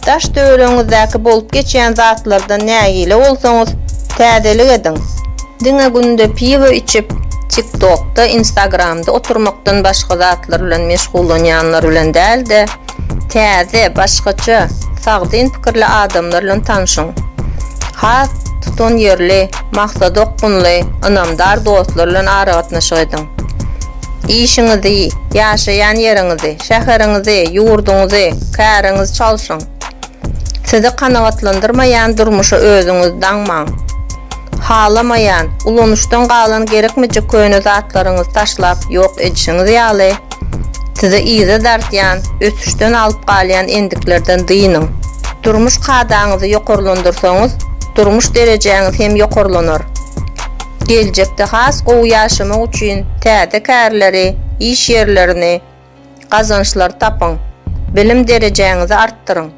Daş-töweregiňizdäki bolup geçýän zatlardan nägile bolsaňyz, täzelik ediň. Diňe günde piwo içip, TikTokda, Instagramda oturmakdan başga zatlar bilen meşgullanýanlar bilen däl-de, täze, başgaça, sagdyn pikirli adamlar bilen tanşyň. Has tutanýerli, maksadaokgunly, ynamdar dostlar bilen aragatnaşyk ediň. Işiňizi, ýaşaýan ýeriňizi, şäheriňizi, ýurduňyzy, käriňizi çalşyň. Sizi kanagatlandyrmaýan durmuşa özüňizi daňmaň. Halamaýan, ulanyşdan galan gerekmejek köne zatlaryňyzy taşlap ýok edişiňiz ýaly, sizi yza dartýan, ösüşden alyp galýan endiklerden dynyň. Durmuş kadaňyzy ýokarlandyrsaňyz, durmuş derejäňiz hem ýokarlanar. Geljekde has gowy ýaşamak üçin täze kärleri, iş ýerlerini, gazançlary tapyň. Bilim derejäňizi artdyryň.